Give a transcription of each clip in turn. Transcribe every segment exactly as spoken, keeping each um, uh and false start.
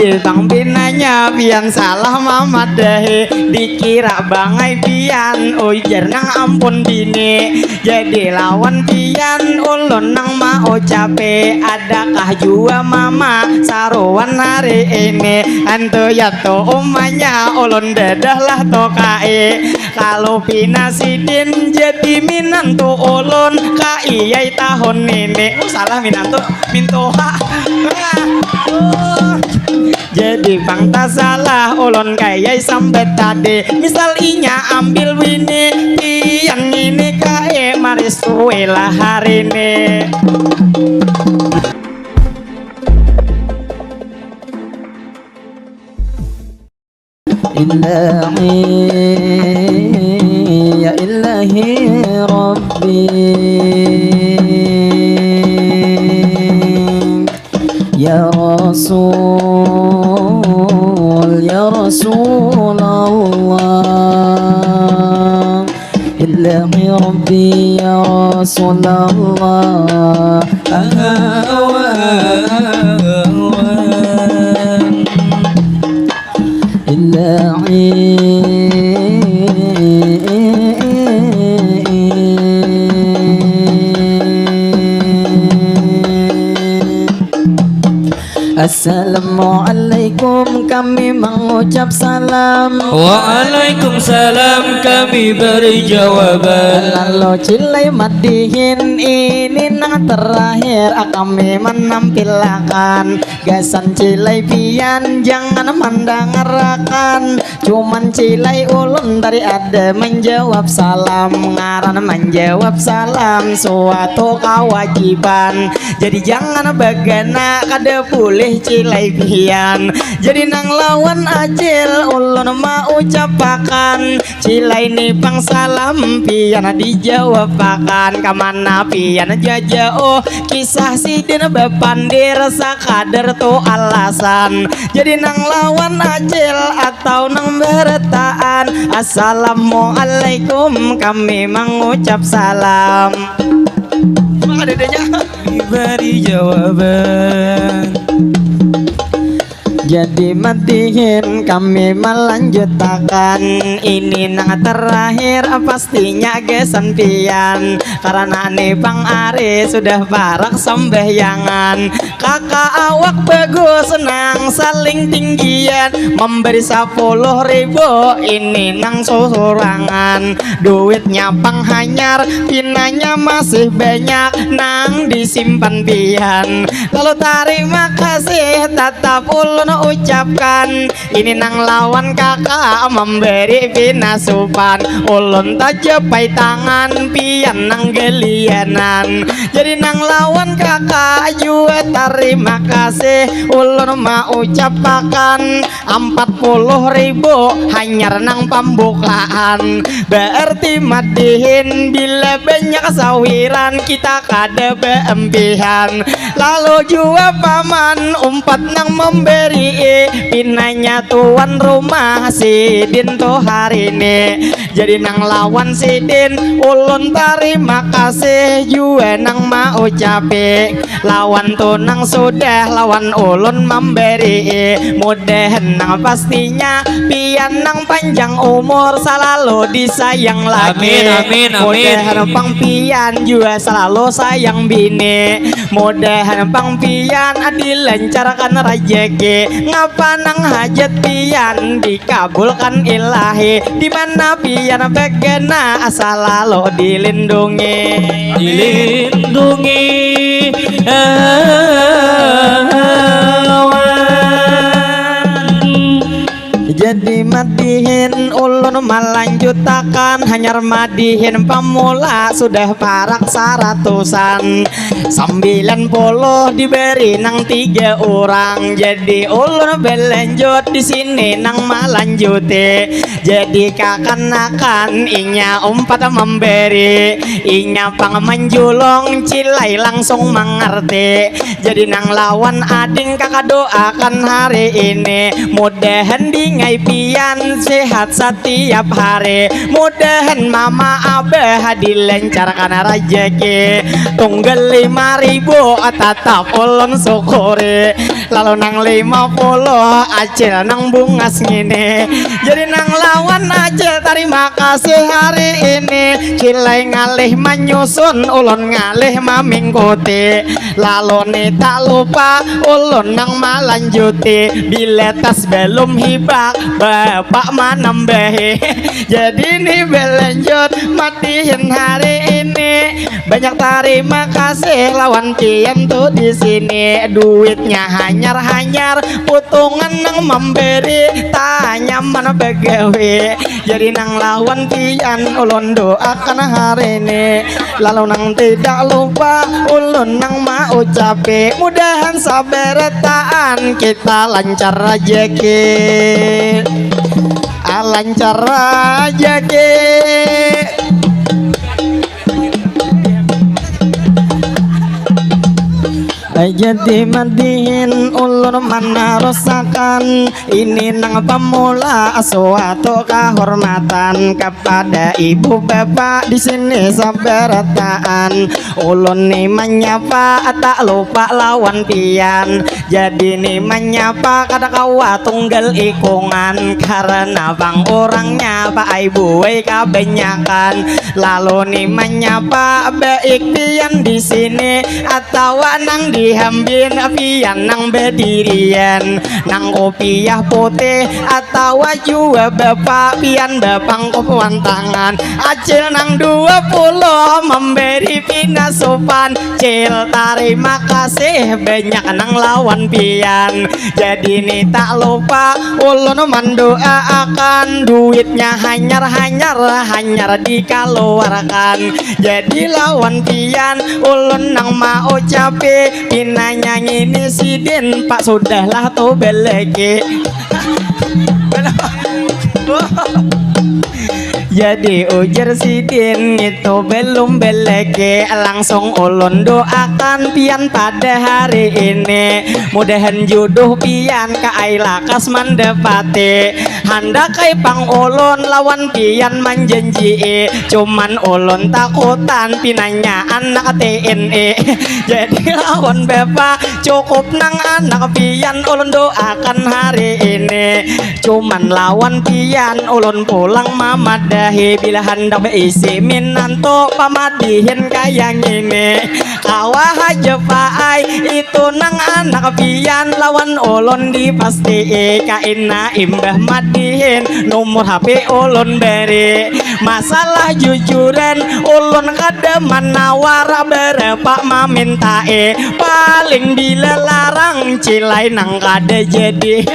Bang pinanya pian salah mamadahi, dikira bangai pian, ujar nang ampun bini. Jadi lawan pian ulun nang maucapi, adakah jua mama saruan hari ini? Antu ya tu umanya ulun dadah lah tokai. Kalau pina sidin jadi minantu ulun, kaiyai tahun ini. Oh, salah minantu, mintuha. Ah, oh. Jadi pang tasalah ulun kayai sampai tadi. Misal inya ambil bini, pian ini kae mari suwe lah hari ini. Ilahi, ya ilahi Rabbi, ya Rasul, ya Rasulullah. Ilahi Rabbi, ya Rasulullah. Ilahi. Assalamualaikum, kami mangucap salam. Waalaikumsalam, kami beri jawaban. Lalu cilai madihin ini nang terakhir, kami menampilakan gasan cilai pian, jangan mandangarakan. Cuman cilai ulun tadi ada menjawab salam, ngaran menjawab salam suatu kewajiban. Jadi jangan bagana, kada boleh cilai pian. Jadi nang lawan acil ulun maucapakan, cilai ni pang salam pian dijawabakan. Kamana pian jaja, oh, kisah sidin bapandir sakadar tu alasan. Jadi nang lawan acil atau nang barataan, assalamualaikum kami mangucap salam. Maka dedenya diberi jawaban. Jadi matihin kami melanjutakan, ini nang terakhir pastinya gasan pian, karena ni pang ari sudah parak sambahyangan. Kakak awak bagus nang saling tinggian, memberi sapuluh ribu ini nang susurangan. Duitnya pang hanyar, pinanya masih banyak nang disimpan pian. Lalu tarima kasih tatap ulun ucapkan, ini nang lawan kakak memberi pina supan. Ulun tajapai tangan, pian nang galianan. Jadi nang lawan kakak jua tarima kasih ulun maucapakan, ampat puluh ribu hanyar nang pambukaan. Berarti madihin bila banyak sawiran kita kada baampihan. Lalu jua paman umpat nang memberi, pinanya tuan rumah sidin tu hari ni. Jadi nang lawan sidin ulun tarima kasih jua nang maucapi. Lawan tu nang sudah lawan ulun mambari, mudahan nang pastinya pian nang panjang umur, salalu disayang laki. Amin, amin, amin. Mudahan pang pian jua salalu sayang bini. Mudahan pang pian dilancarkan rajaki. Ngapa nang hajat pian dikabulkan ilahi. Di mana pian bagana salalu dilindungi. Dilindungi awan. Jadi madihin ulun malanjutakan, hanyar madihin pamula sudah parak saratusan. Sambilan puluh diberi nang tiga urang. Jadi ulun balanjut di sini nang malanjuti. Jadi kakanakan inya umpat mambari, inya pang manjulung, cilai langsung mangarti. Jadi nang lawan ading kaka doakan hari ini, mudahan dingai Pian sehat setiap hari, mudahan mama abah dilancarkan rejeki. Tunggal lima ribu tatap ulun syukuri, lalu nang lima puluh acil nang bungas ngini. Jadi nang lawan acil tarima kasih hari ini, cilai ngalih manyusun, ulun ngalih mamingkuti. Lalu ni tak lupa ulun nang malanjuti, bila tas belum hibak bapak manambahi. Jadi ni belanjut matihin hari ini. Banyak tarima kasih lawan pian tu di sini. Duitnya hanyar-hanyar, putungan nang memberi, tak nyaman begawi. Jadi nang lawan pian ulun doakan hari ini. Lalu nang tidak lupa ulun nang maucapi, mudahan sabarataan kita lancar rejeki. Ah, lancar rejeki. Jadi madihin ulun manarusakan ini nang pamula suatu kahormatan kepada ibu bapak di sini sabarataan. Ulun ni manyapa tak lupa lawan pian. Jadi ni manyapa kada kawa tunggal ikungan karena bang urangnya paai buai kabanyakan. Lalu ni manyapa baik pian di sini atawa nang di hambin pian nang badirian, nang kupiah putih atawa jua bapak pian bapangkupuan tangan. Acil nang dua puluh memberi pina supan. Cil, tarima kasih banyak nang lawan pian. Jadi ni tak lupa ulun mandoaakan duitnya hanyar-hanyar, hanyar dikaluarkan. Jadi lawan pian ulun nang maucapi, pinanya ngini sidin pak, sudahlah tu balaki. Jadi ujar sidin ngitu belum balaki, langsung ulun doakan pian pada hari ini, mudahan jodoh pian kaai lakas mandapati. Handak ai pang ulun lawan pian manjanjii, cuman ulun takutan pinanya anak T N I. Jadi lawan bapak cukup nang anak pian ulun doakan hari ini. Cuman lawan pian ulun pulang mamadahi, bila handak baisi minantu pamadihin kaya ngini. Kawa haja paai itu nang anak pian lawan ulun dipastii, kaina imbah madihin nomor H P ulun beri. Masalah jujuran ulun kada manawar, barapa mamintai, paling bila larang cilai nang kada jadi.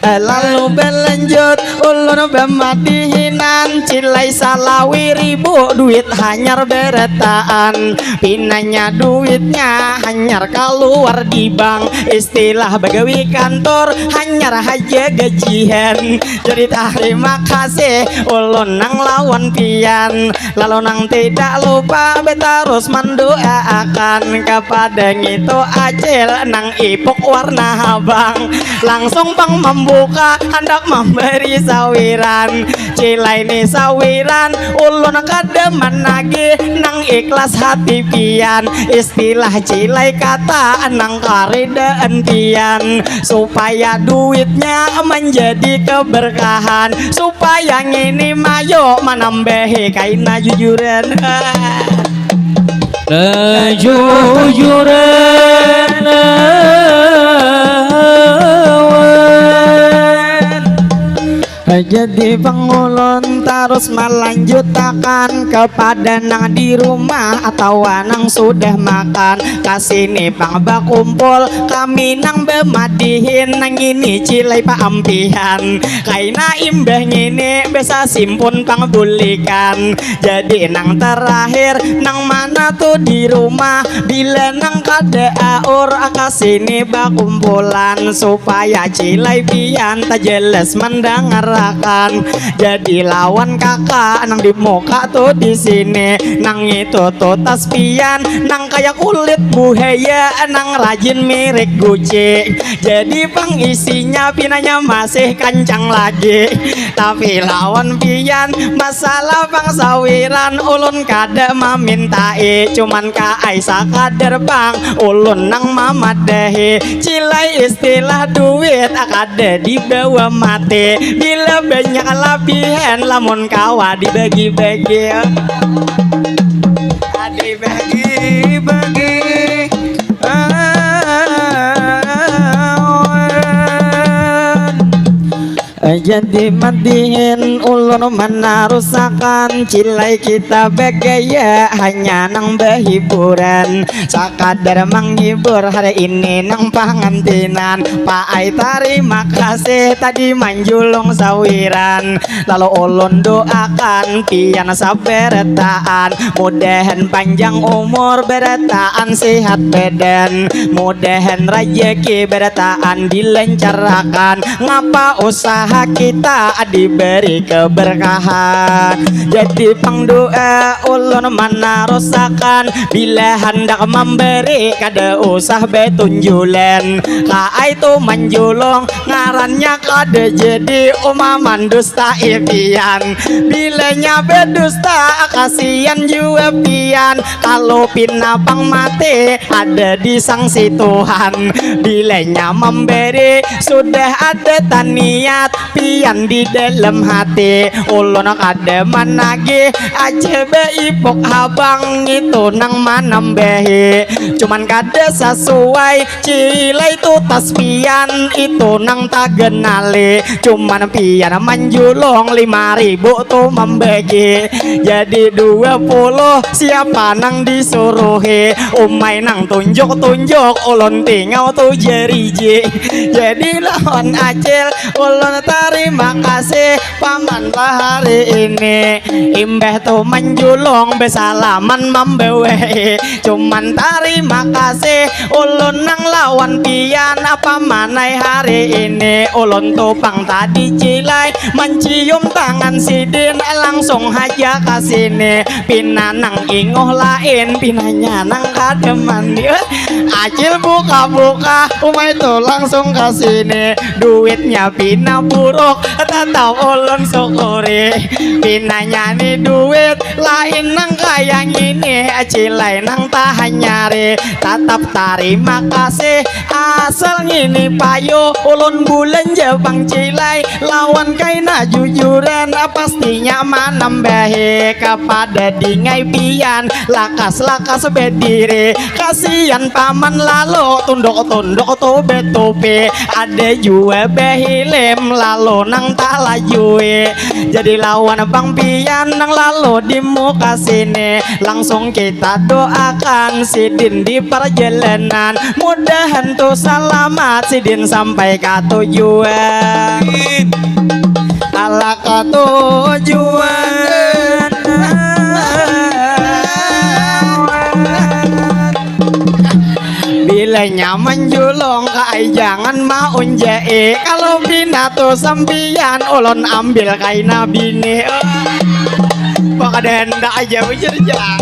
Lalu balanjut ulun bamadihinan, cilai salawi ribu duit hanyar barataan. Pinanya duitnya hanyar kaluar di bank, istilah bagawi kantor hanyar haja gajian. Jadi tarima kasih ulun nang lawan pian. Lalu nang tidak lupa batarus mandoaakan kapada ngitu acil nang ipuk warna habang. Langsung pang mambuka handak mambari sawiran. Cilai ni sawiran ulun kada managih, nang ikhlas hati pian. Istilah cilai kata nang karidaan pian, supaya duitnya manjadi keberkahan, supaya ngini mayo manambahi kaina jujuran. Kejujuran lawan. Jadi pang ulun tarus malanjutakan kepada nang di rumah atawa nang sudah makan. Kasini pang bakumpul kami nang bamadihin, nang ini cilai paampihan. Kaina imbah ngini basasimpun pang bulikan. Jadi nang terakhir, nang mana tu di rumah, bila nang kada aur, kasini bakumpulan, supaya cilai pian tajelas mandangarakan. Kan jadi lawan kakak nang di muka tuh di sini, nang itu tuh tas pian nang kayak kulit buaya nang rajin mirip guci. Jadi pang isinya pinanya masih kancang lagi. Tapi lawan pian masalah pang sawiran ulun kada mamintai, cuman kaai sakadar pang ulun nang mamadahi. Cilai istilah duit kada dibawa mati. Bila banyak labihan lamun kawa dibagi-bagi. Dibagi-bagi. Jadi madihin ulun manarusakan, cilai kita bagaya hanya nang bahiburan, sakadar manghibur hari ini nang pangantinan. Paai tarima kasih tadi manjulung sawiran, lalu ulun doakan pian sabarataan, mudahan panjang umur barataan sihat badan, mudahan rajaki barataan dilancarakan, ngapa usaha kita diberi keberkahan. Jadi pang doa ulun manarusakan, bila handak mambari kada usah batunjulan, kaai tu manjulung ngarannya kada jadi uma mandustai pian. Bilanya badusta kasian jua pian, kalu pina pang mati ada disangsi Tuhan. Bilanya mambari sudah ada taniat pian di dalam hati. Ulun kada managih aja baipuk habang itu nang manambahi, cuman kada sasuai. Cilai tu tas pian itu nang taganali, cuman pian manjulung lima ribu tu mambagi jadi dua puluh. Siapa nang disuruhi? Umai nang tunjuk-tunjuk, ulun tingau tu jariji. Jadi lawan acil ulun tarima kasih paman lah hari ini. Imbah tu manjulung basalaman mambawai, cuman tarima kasih ulun nang lawan pian apa manai hari ini. Ulun tu pang tadi cilai mancium tangan sidin langsung haja ka sini. Pina nang inguh lain, pinanya nang kada mandi. Acil buka-buka, umai tu langsung ka sini. Duitnya pina buruk, tatap ulun syukuri. Pinanya ni duit lain nang kaya ngini, cilai nang tahanyari. Tatap tarima kasih, asal ngini payu ulun bulanja pang cilai. Lawan kaina jujuran, pastinya manambahi kapada dingai pian lakas-lakas badiri. Kasian paman lalu tunduk-tunduk tu batupi, ada jua bahilim lalu nang talajui. Jadi lawan pang pian nang lalu di muka sini, langsung kita doakan sidin di parjalanan, mudahan tu salamat sidin sampai ka tujuan. Ala ka tujuan. Bila nyaman julung kaai jangan maunjai. Kalau pina tu sampian ulun ambil kaina bini. Kok kada handak aja bujur ja.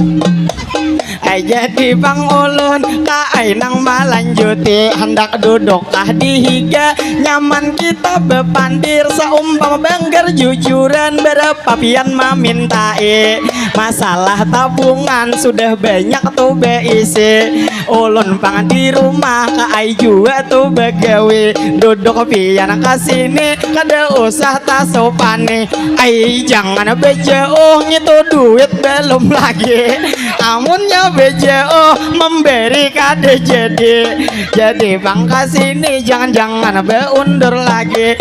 Ai jadi pang ulun kaai nang malanjuti, handak duduk kah di higa, nyaman kita bapandir saumpama banggar jujuran, barapa pian mamintai. Masalah tabungan sudah banyak tu baisi. Ulun pang di rumah kaai jua tu bagawi. Duduk pian ka sini kada usah tasupani. Ai jangan bajauh ngitu duit balum lagi. Amunnya bajauh mambari kada jadi. Jadi pang ka sini jangan-jangan baundur lagi.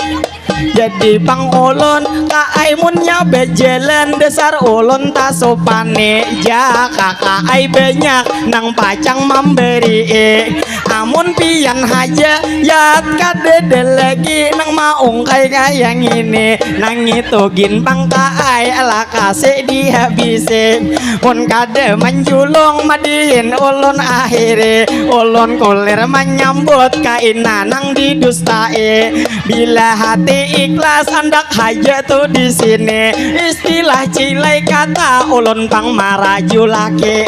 Jadi pang ulun kaai munnya bajalan dasar ulun tasupani ja kakaai banyak nang pacang mambarii. Amun pian haja yat kadada lagi nang maungkai kaya ngini. Nang itu gin pang kaai lakasi dihabisi. Mun kada manjulung madihin ulun akhiri. Ulun kulir manyambut kaina nang didustai. Bila hati Ikhlas andak haja tu di sini. Istilah cilai kata ulun pang maraju laki.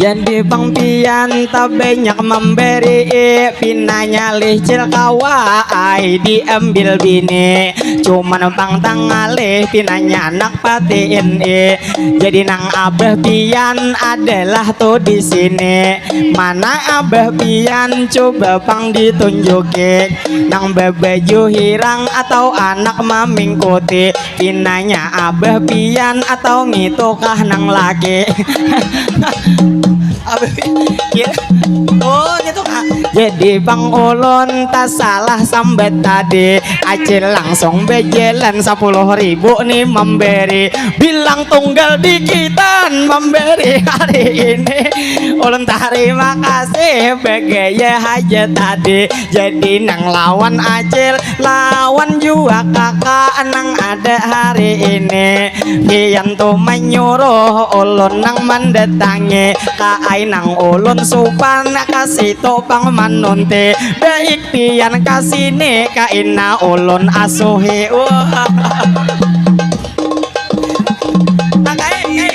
Jadi pang pian tabanyak memberi, pinanya lihcil kawa ai diambil bini. Cuman pang tangalih pinanya anak patiin i. Jadi nang abah pian adalah tu di sini. Mana abah pian coba pang ditunjuki. Nang babaju hirang atau anak mamingkuti. Pinanya abah pian atau ngitukah nang laki. Abah pian. Oh, gitu kah? Jadi pang ulun tasalah sambat tadi. Acil langsung bajalan sapuluh ribu ni memberi. Bilang tunggal dikitan memberi hari ini. Ulun tarima kasih bagaya haja tadi. Jadi nang lawan Acil, lawan jua kakak nang ada hari ini. Pian tu menyuruh ulun nang mendatangi. Kaai nang ulun supan ka situ pang manunti. Baik pian ka sini, kaina ulun asuhi. Wah. Angkai, angkai, angkai.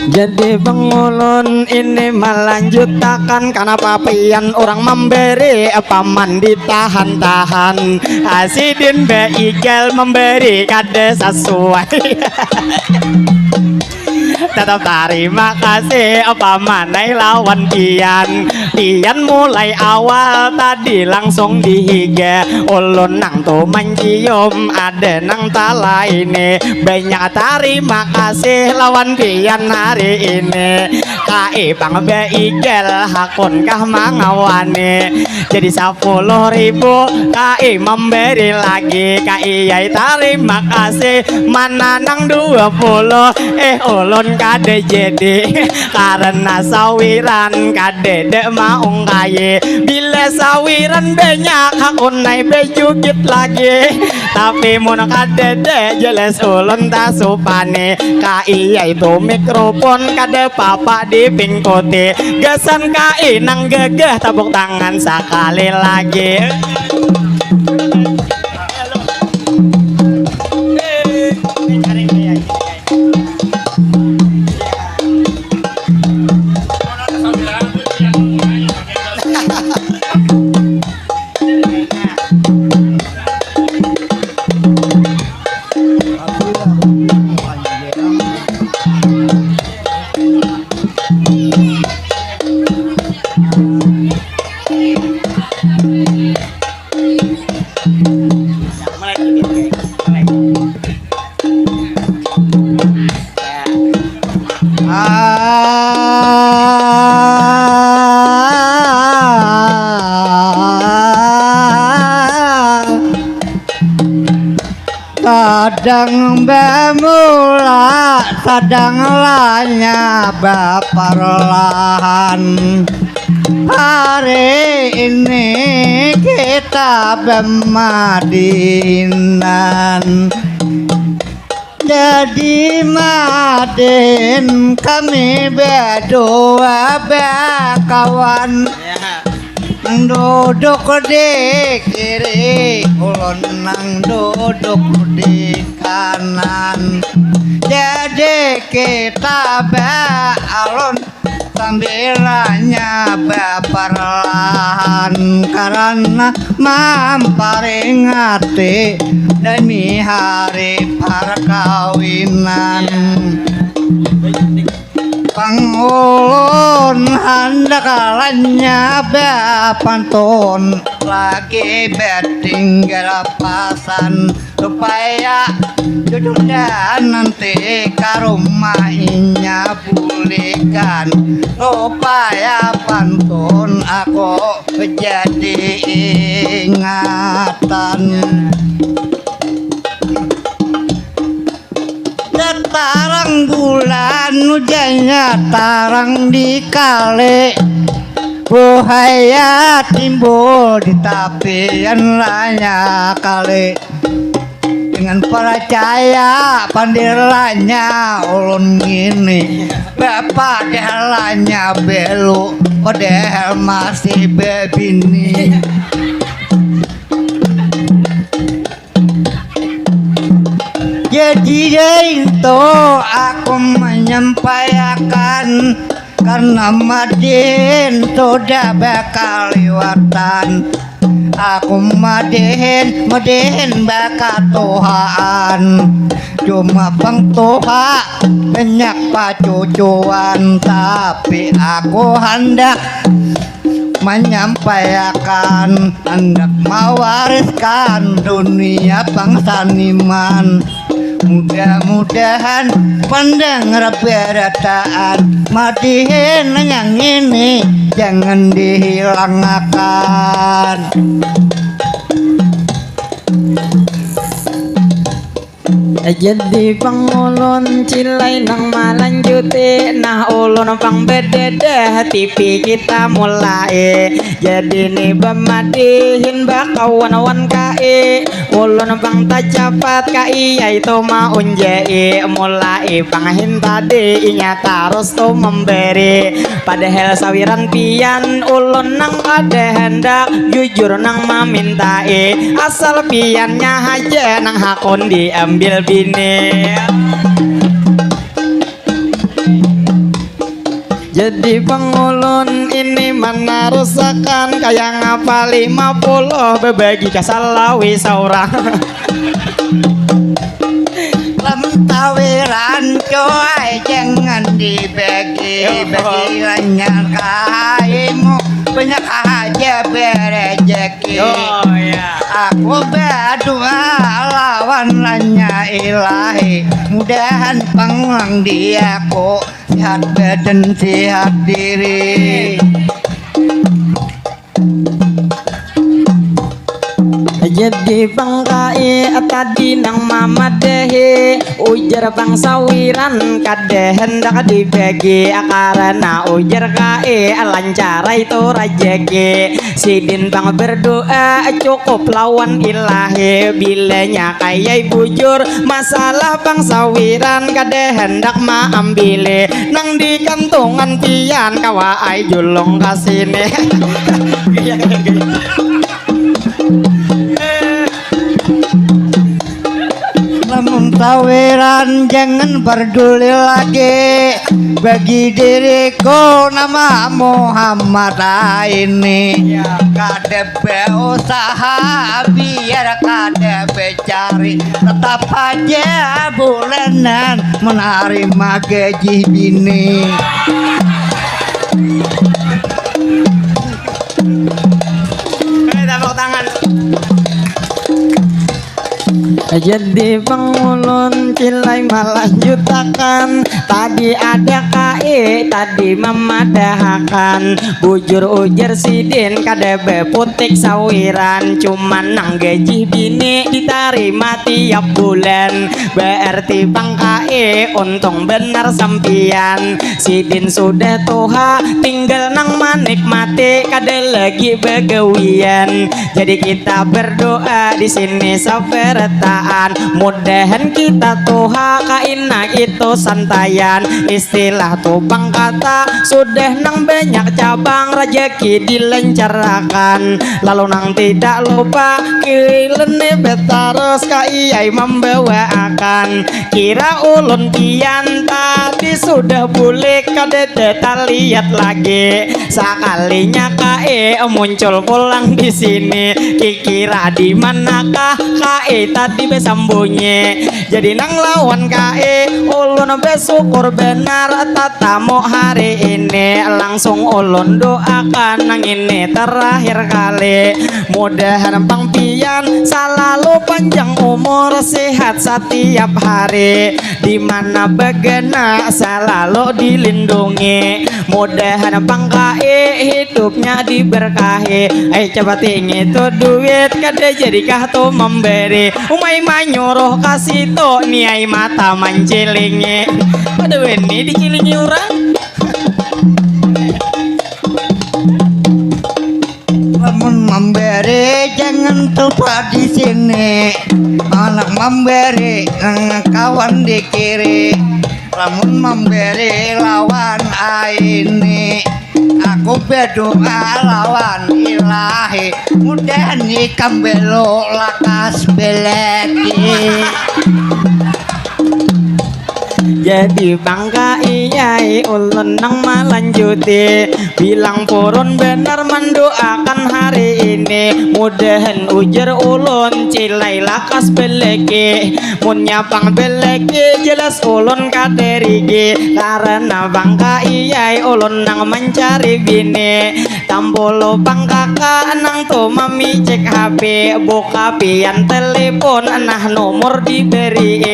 Jadi pang ulun ini melanjutakan, kanapa pian urang memberi, paman ditahan-tahan. Asidin baigal memberi kada sesuai. Tetap tarima kasih paman ai lawan pian. Pian mulai awal tadi langsung dihiga. Ulun nang tu mencium, ada nang talaini. Banyak tarima kasih lawan pian hari ini. Kaai pang baigal, hakun kah mangawani. Jadi sapuluh ribu, kaai memberi lagi. Kaai ai tarima kasih. Mana nang dua puluh? Eh, ulun kada jadi. Karena sawiran kadada maungkai. Bila sawiran banyak, hakun ai bajugit lagi. Tapi mun kadada, jelas ulun tasupani. Kaai ai tu mikrofon kada papa dipingkuti. Gasan kaai nang gagah, tapuk tangan sakali lagi. Ah. Kadang bamula, kadang lanya baparlahan. Hari ini kita bemadinan. Jadi madin kami badua bakawan. Nang duduk di kiri, ulun nang duduk di kanan. Jadi kita baalun sambilanya baparlahan karana mamparingati demi hari parkawinan. Pang ulun handak lanya bapantun lagi batinggal pasan. Supaya cucunya nanti ka rumah inya bulikan, supaya pantun aku jadi ingatan. Tarang bulan, ujannya tarang di kali. Haya timbul di tapian lanya kali. Dengan percaya pandirlanya ulun ngini. Bapak dehalanya belu, padahal masih bebini. Jadi dari itu aku menyampaikan karena madin sudah bakaliwatan. Aku madin, madin bakatuhaan. Cuma pang tuha banyak pacucuan, tapi aku hendak menyampaikan, hendak mewariskan dunia pang saniman. Mudah-mudahan pendengar berataan madihin yang ini jangan dihilangakan. Jadi pang ulun cilai nang malanjuti, nah ulun pang bededeh tipi kita mulai. Jadi ni bamadihin bakawan-wan kai, ulun pang tacapat kai yaitu maunjai, mulai pang hintadi inya tarus tu memberi. Padahal sawiran pian ulun nang kada handak, jujur nang mamintai, asal piannya haja nang hakun diambil bini. Jadi pang ulun ini manarusakan kaya ngapa lima puluh babagi ka salawi saurang. Lem tawiran coy jangan dibagi, bagi lanyar kaimu banyak haja berejeki. Oh ya. Aku berdoa lawan lanya ilahi, mudahan panglang diaku sehat badan sehat diri. Jadi pang kai tadi nang mamadahi, ujar pang sawiran kada hendak dibagi, karena ujar kai lancar itu rajaki. Sidin pang berdoa cukup lawan ilahi, bilanya kayai bujur masalah pang sawiran kada hendak maambili, nang di kantungan pian kawa ai julung ka sini. Lamun tawiran jangan berduli lagi, bagi diriku nama Muhammad ini. Kada beusaha biar kada becari, tetap aja bulanan menerima gaji bini. Oke, tepuk tangan. Jadi pang ulun cilai malanjutakan, tadi ada kai tadi mamadahakan, bujur ujar sidin kada baputik sawiran, cuman nang gajih bini ditarima tiap bulan. Berarti pang kai untung benar sampian. Sidin sudah tuha, tinggal nang manikmati, kada lagi bagawian. Jadi kita berdoa di sini sabarataan, mudahan kita tuha kaina itu santayan. Istilah tu pang kata sudah nang banyak cabang, rajaki dilencarakan. Lalu nang tidak lupa kilini betarus ka iyai mambawaakan. Kira ulun pian tadi sudah bulik, kadada taliat lagi. Sakalinya kae muncul pulang di sini. Kikira di manakah kae tadi besambunyi. Jadi nang lawan kae ulun besyukur benar tatamu hari ini. Langsung ulun doakan nang ini terakhir kali. Mudahan pang pian salalu panjang umur, sehat satiap hari, di mana bagana salalu dilindungi. Mudahan pang kae hidupnya diberkahi. Ai capati ngitu duit, kada jadikah tu memberi. Umai manyuruh ka situ, niai mata mancilingi. Kada wani dicilingi urang. Tupa di sini anak memberi, eh, kawan di kiri. Lamun memberi lawan aini, aku berdoa lawan ilahi, mudahan ikam belo lakas beleki. Jadi pangka iyai ulun nang malanjuti, bilang purun benar mendoakan hari ini, mudahan ujar ulun cilai lakas beleki. Munnya pang beleki jelas ulun kada rigi, karena pangka iyai ulun nang mencari bini. Tampulu pang kaka nang tu mamicek H P, buka pian telepon nah nomor diberi.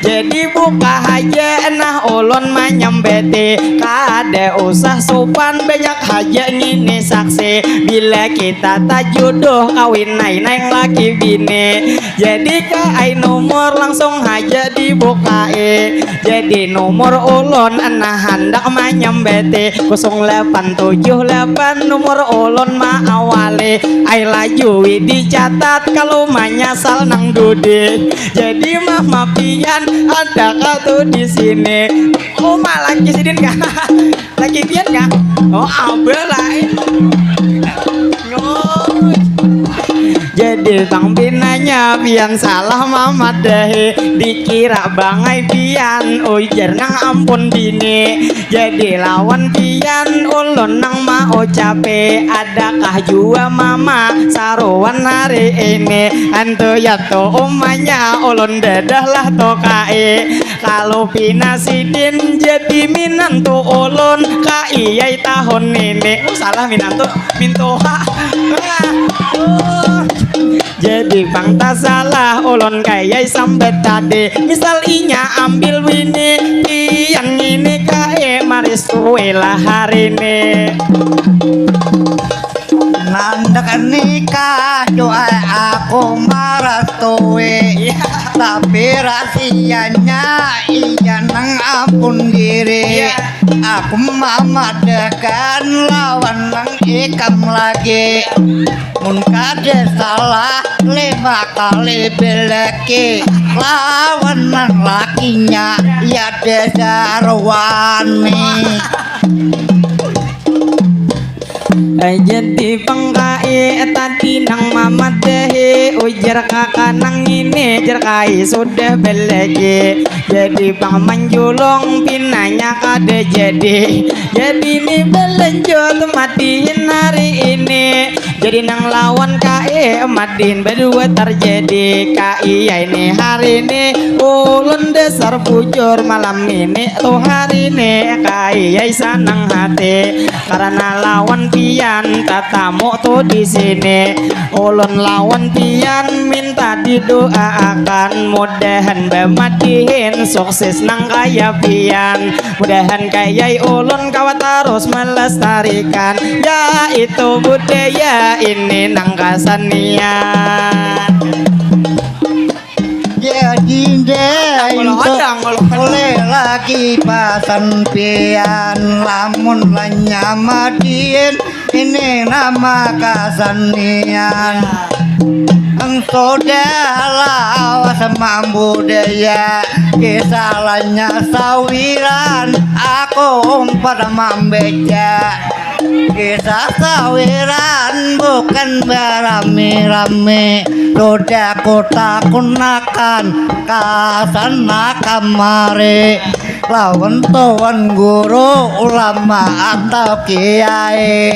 Jadi buka haja nah ulun manyambeti, kada usah supan banyak haja ngini saksi. Bila kita tajuduh kawin nai nang laki bini. Jadi ka ai nomor langsung haja dibukai. Jadi nomor ulun nah handak manyambeti kosong lapan tujuh lapan nomor ulun maawali. Ai lajui dicatat kalau manyasal nang dudi. Jadi mama pian ada kah tu di sini? Uma laki sidin kah? Laki pian kah? Oh, abah lah. Eh. Ngoi. Jadi pang pinanya pian salah mamadahi, dikira bangai pian ujar nang ampun bini. Jadi lawan pian ulun nang maucapi, adakah jua mama saruan hari ini? Antu ya tu umanya ulun dadah lah tu kai. Kalau pina sidin jadi minantu ulun ka iyai tahun ini. Oh, salah minantu, mintuha. Ah, oh. Jadi pang tasalah ulun kayai sambat tadi. Misal inya ambil wini, pian ngini kae maris suwe lah hari ni. Nandak nikah doa aku marastui. Iya. Tapi rahasianya iya nang ampun diri. Iya. Aku mamadahkan lawan nang ikam lagi. Mun kada salah lima kali beleki lawan nang lakinya ya dasar wani. Jadi pangkai tadi nang mamadahi ujar kaka nang ini jar kai sudah beleki. Jadi pang manjulung pinanya kada jadi. Jadi ni balanjut madihin hari ini. Jadi nang lawan kae madihin badua tarjadi. Kaiyai ni hari ni ulun dasar bujur malam ini tu hari ni kaiyai sanang hati. Karena lawan pian tatamu tu di sini. Ulun lawan pian minta didoaakan mudahan bamadihin sukses nang kaya pian. Mudahan kayai ulun kawa tarus melestarikan yaitu budaya ini nang kasanian. Jadi deh, oleh lagi pasan pian lamun lanyamadian ini nama kasanian. Ang sudah lawas mambu daya kisalanya sawiran aku umpat mambeja. Kisah sawiran bukan berami-rami. Sudah kutakunakan kasana kamari lawan tuan guru ulama atau kiai.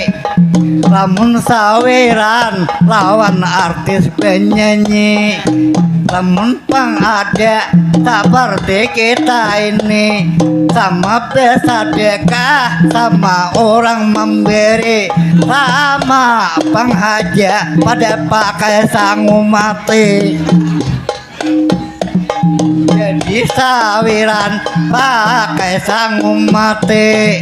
Lamun sawiran lawan artis penyanyi. Lamun pang ada seperti kita ini sama bersedekah sama orang memberi sama pang haja pada pakai sangu mati. Jadi sawiran pakai sangu mati.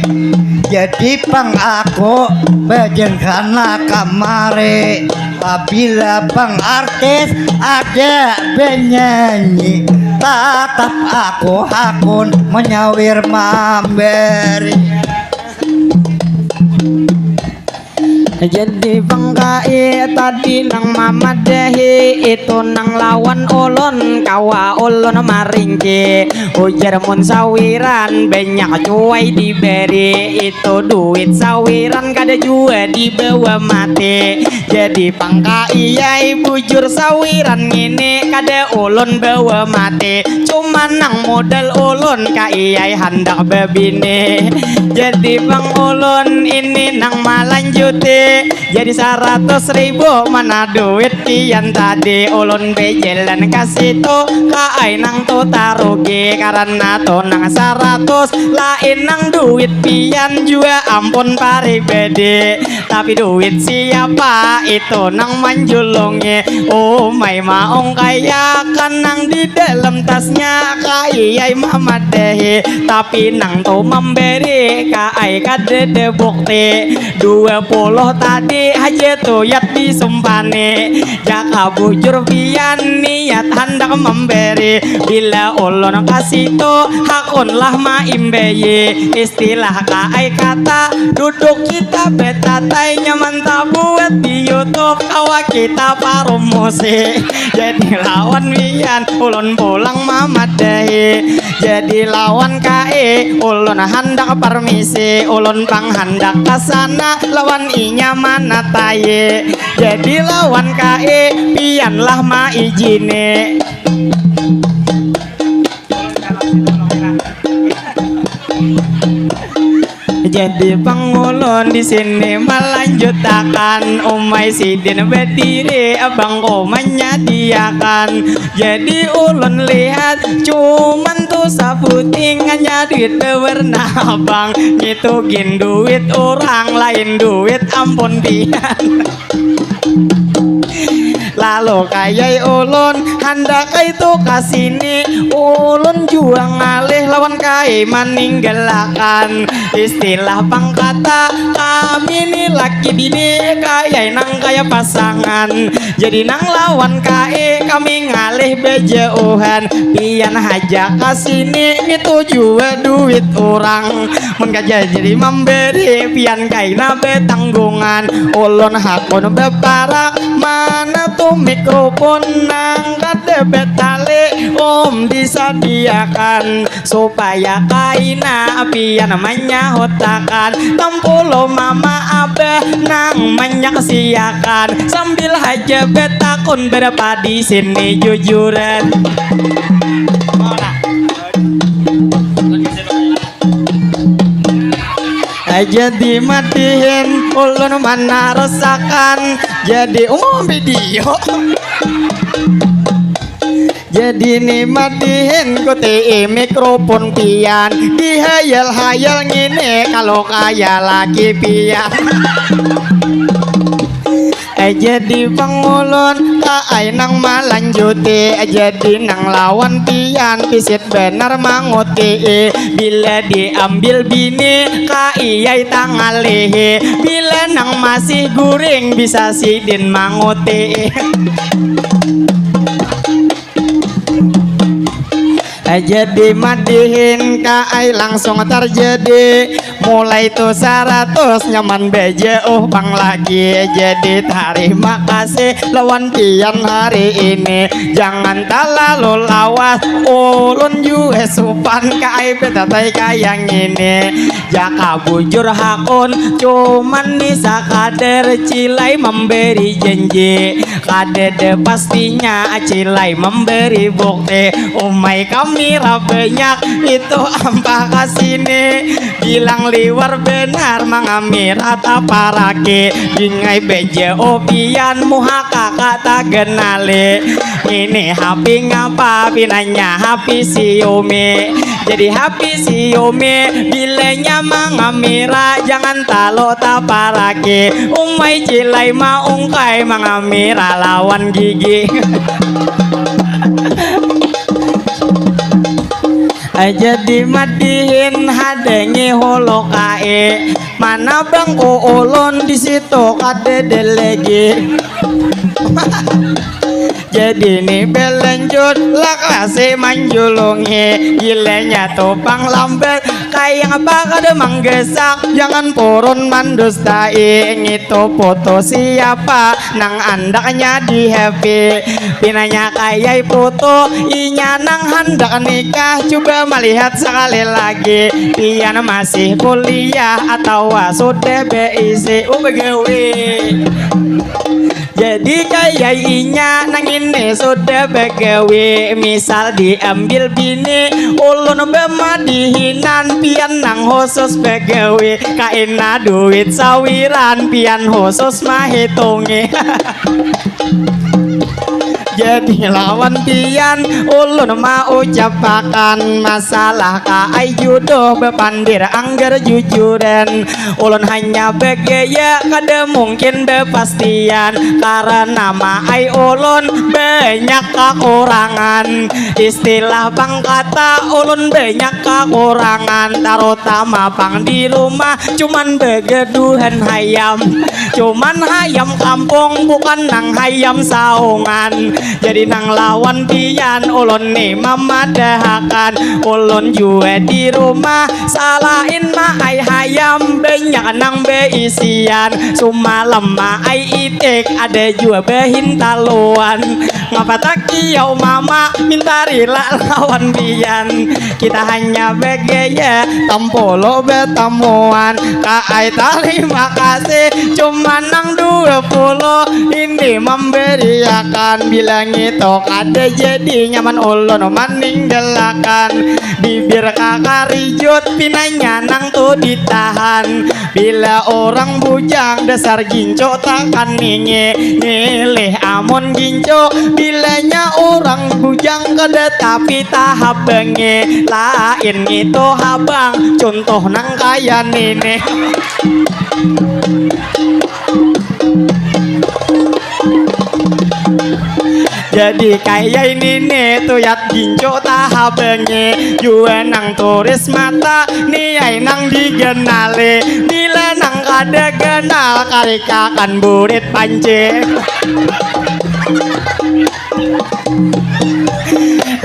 Jadi pang aku bajengkana kamari. Apabila pang artis ada benyanyi, tatap aku hakun menyawir mamberi. Jadi pangkai tadi nang mamadahi itu nang lawan ulun, kawa ulun maringki. Ujar mun sawiran banyak cuai diberi, itu duit sawiran kada jua dibawa mati. Jadi pangkai ai bujur sawiran ngini kada ulun bawa mati. Cuma nang modal ulun ka iai handak babini. Jadi pang ulun ini nang malanjuti. Jadi saratus ribu mana duit pian tadi. Ulun bejalan ka situ ka ai nang tu tarugi karana tu nang saratus lain nang duit pian jua ampun paribadi. Tapi duit siapa itu nang manjulungi. Umai maung kayakan nang di dalam tasnya ka iai mamadahi. Tapi nang tu memberi ka ai kadada bukti. Dua puluh tadi haja tuyat disumpani. Jaka bujur pian niat handak memberi. Bila ulun ka situ hakunlah maimbeyi. Istilah ka ai kata duduk kita betatai nyaman tabuat di YouTube kawa kita parumusi. Jadi lawan wian ulun pulang mamadahi. Jadi lawan kae ulun handak parmisi ulun pang handak kasana lawan inya manatai. Jadi lawan kae pian lah maijini. Jadi pangulun di sini melanjutakan umai sidin berdiri abangku menyediakan. Jadi ulun lihat cuman tu sabuting hanya duit berwarna abang itu gin duit orang lain duit ampun pian. Lalu kayai ulun handak itu kasini ulun jua ngalih lawan kai maninggalakan istilah pangkata kami ni laki bini kayai nang kaya pasangan jadi nang lawan kai kami ngalih bejauhan pian haja kasini itu jua duit orang mun kajajari mamberi pian kaina betanggungan ulun hakun beparak mana tu mikrofon nang kada betali om disadiakan supaya kaina pian manyahutakan tampulu mama abah nang manyaksiakan sambil haja betakun berapa di sini jujuran. Jadi matihin ulun manarusakan jadi umum video. Jadi ni matihin kuti mikrofon pian dihayal-hayal ngini kalau kaya laki pian. Eh, jadi pangulun ka ai nang malanjuti eh, jadi nang lawan pian pisit benar manguti eh, bila diambil bini ka iyai tangalihi bila nang masih guring bisa sidin manguti eh. Eh, jadi madihin ka ai langsung terjadi mulai tu saratus nyaman bejauh pang lagi jadi tarima kasih lawan pian hari ini jangan talalu lawas ulun jua supan ka ai betatai kaya ngini jaka bujur hakun cuman ni sakadar cilai memberi janji kadada pastinya cilai memberi bukti umai kami ra banyak itu ampah kasini bilang liwar benar mangamira taparaki bingai beja opian muha kakak tagenali ini hapi ngapa pinanya hapi siumi jadi hapi siumi bilanya mangamira jangan talo taparaki umai cilai maungkai mangamira lawan gigi. Jadi madihin hadangi hulu kae mana bangku ulun di situ kadede lagi. Jadi ni belanjut lah kasih manjulungi, gilanya tu pang lambat kaya apa kada manggasak, jangan purun mandustai. Ngitu putu siapa nang andaknya di happy? Pinanya kayai putu, inya nang handak nikah. Coba malihat sekali lagi, pian masih kuliah atawa sudah beisi? Oh, begawi. Jadi kayai inya nang ini sudah begawi. Misal diambil bini, ulun bemadihinan, pian nang khusus begawi. Kaina duit sawiran, pian khusus mahitungi. Jadi lawan pian ulun maucapakan masalah kaai juduh, bepandir anggar jujuran. Ulun hanya begaya, kada mungkin bepastian, karena maai ulun banyak kakurangan. Istilah pang kata, ulun banyak kakurangan, tarutama pang di rumah cuman begaduhan hayam. Cuman hayam kampung, bukan nang hayam saungan. Jadi nang lawan pian ulun ni mamadahakan, ulun jua di rumah salain maai hayam, banyak nang beisian. Sumalam maai itik, ada jua behintaluan. Ngapa takiau mama, minta rila lawan pian. Kita hanya begaya, tampulu betamuan. Kaai tarima kasih, cuma nang dua puluh ini memberiakan. Bila ngitu kada jadi, nyaman ulun maninggalakan. Bibir kakarijut, pinanya nang tu ditahan. Bila orang bujang, dasar gincu takan ningi. Ngilih amun gincu, bilanya orang bujang kada tapi tahabangi. Lain ngitu habang, contoh nang kaya nini. Jadi kaya ini nih, tuyat gincu tahabangi, jua nang turis mata, ni ai nang digenali. Bila nang kada ganal, karikakan burit panci.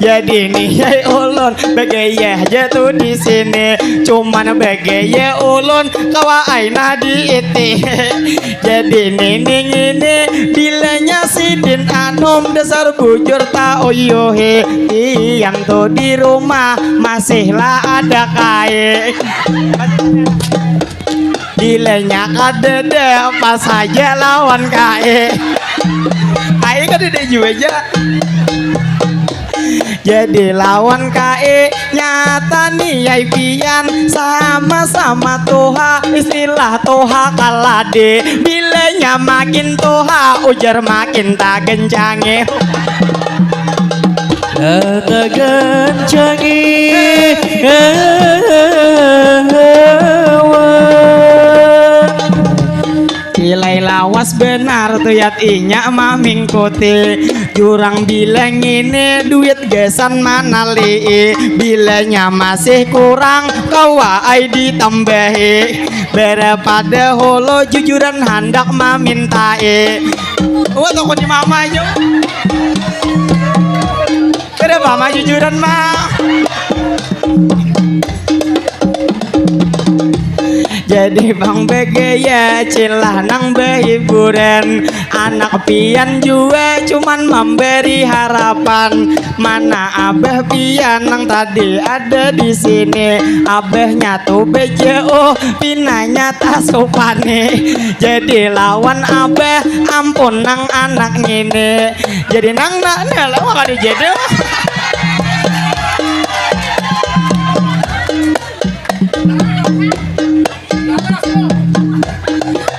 Jadi ni ai ulun bagaya ja tu di sini, cuman bagaya ulun kawa ai nah diiti. Jadi nining ini bilanya sidin anum dasar bujur tauyuhi. Tiang tu di rumah masih lah ada kai. Bilanya kadada pas haja lawan kai. Kai kadada jua ja. Jadi lawan kai nyata ni ai pian sama-sama tuha, istilah tuha kaladi. Bilanya makin tuha ujar makin tagencangi. Tagancangi. Ilai lawas benar tuyat inya mamingkuti jurang bila ngini duit gasan manalii, bilanya masih kurang kawa ai ditambahi. Barapada holo jujuran handak mamintai. Wah, toko di mama aja. Kada apa-apa jujuran mah. Jadi bang begaya cilah nang behiburan. Anak pian jua cuman memberi harapan. Mana abah pian nang tadi ada di sini? Abahnya tu bejauh, pinanya tasupani. Jadi lawan abah ampun nang anak ngini. Jadi nang nak nih lah maka dijadi.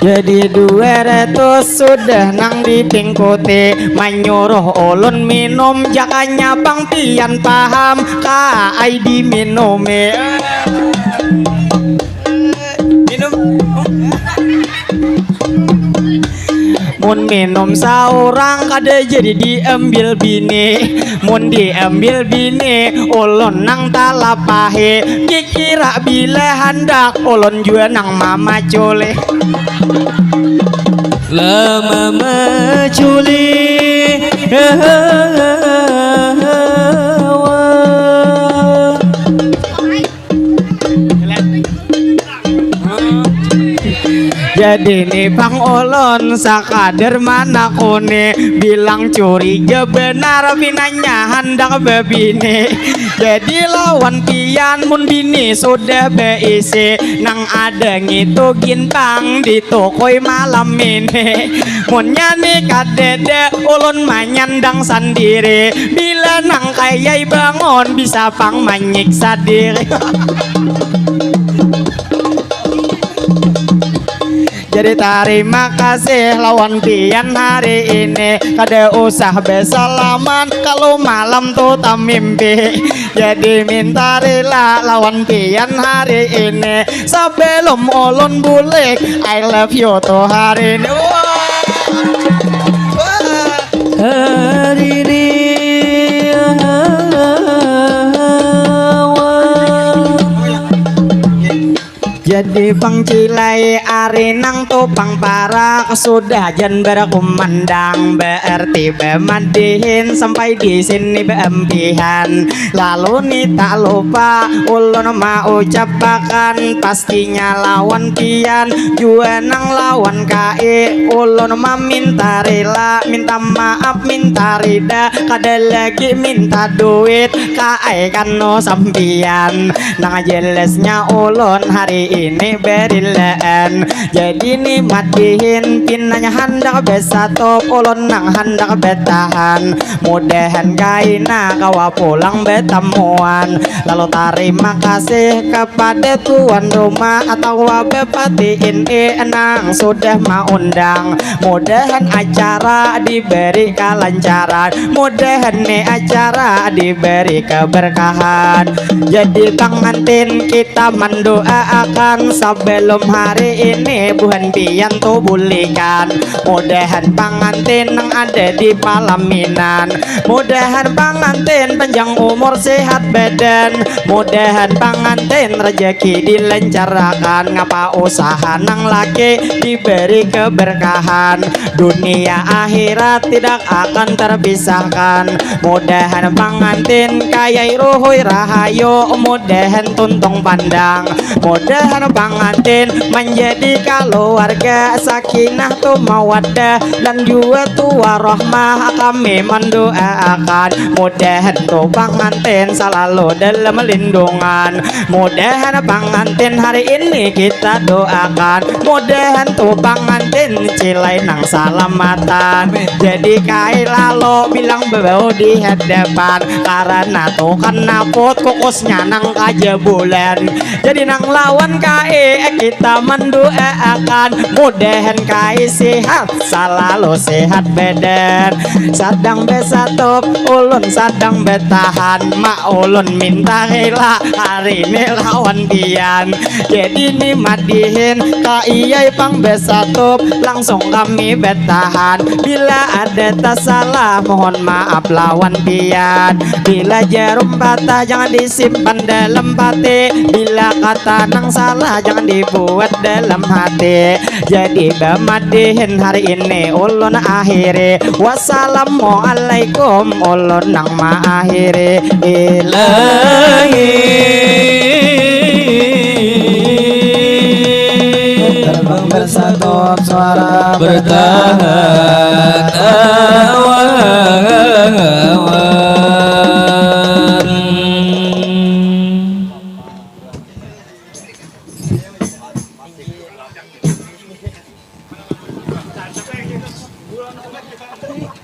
Jadi dua ratus sudah nang dipingkuti, manyuruh ulun minum, jakanya pang pian paham, kaai diminumi. Minum. Mun minum saurang kada jadi diambil bini. Mun diambil bini, ulun nang talapahi. Kikira bila handak, ulun jua nang mamaculi. Lah mamaculi. Dini pang ulun sakadar manakuni, bilang curiga benar pinanya handak babini. Jadi lawan pian mun bini sudah beisi, nang ada ngitu gin pang ditukui malam ini. Munnya ni kadada ulun manyandang sandiri, bila nang kayai bangun bisa pang manyiksa diri. Jadi tarima kasih lawan pian hari ini, kada usah besalaman kalau malam tu tamimpi. Jadi minta rila lawan pian hari ini, sebelum ulun bulik I love you tu hari ini. Wah. Wah. Hari ini. Jadi pangcilai ari nang tu pang parak, sudah jan barakumandang, berarti bamadihin sampai di sini baampihan. Lalu ni tak lupa ulun maucapakan, pastinya lawan pian jua nang lawan kai, ulun maminta rila, minta maaf, minta rida, kada lagi minta duit, kai kanu sampian. Nang jelasnya ulun hari ini berilaan. Jadi ni madihin pinanya handak besatup, ulun nang handak betahan. Mudahan kaina kawa pulang betamuan. Lalu tarima kasih kepada tuan rumah atawa bupati ini nang sudah maundang. Mudahan acara diberi kalancaran, mudahan ni acara diberi keberkahan. Jadi pangantin kita mendoaakan sebelum hari ini buhan pian tu bulikan. Mudahan pangantin nang ada di palaminan, mudahan pangantin panjang umur sehat badan, mudahan pangantin rezeki dilancarkan, ngapa usaha nang laki diberi keberkahan, dunia akhirat tidak akan terpisahkan. Mudahan pangantin kayai ruhui rahayu, mudahan tuntung pandang, mudahan pangantin menjadi keluarga sakinah tu mawaddah dan juga tu warahmah. Kami mendoaakan mudahan tu pangantin selalu dalam lindungan. Mudahan pangantin hari ini kita doakan, mudahan tu pangantin cilai nang salamatan. Jadi kai lalu bilang bebau di hadapan, karena tu kanaput kukusnya nang kajabulan. Jadi nang lawan kai kita mendoaakan, mudahan kai sehat, selalu sehat badan. Sadang besatup, ulun sadang betahan, mak ulun minta rila hari ini lawan pian. Jadi ni madihin ka iyai pang besatup, langsung kami betahan. Bila ada tasalah mohon maaf lawan pian. Bila jarum patah jangan disimpan dalam pati, bila kata nang salah jangan dibuat dalam hati. Jadi bamadihin hari ini ulun akhiri. Wassalamualaikum, ulun nang maakhiri. Ilahi.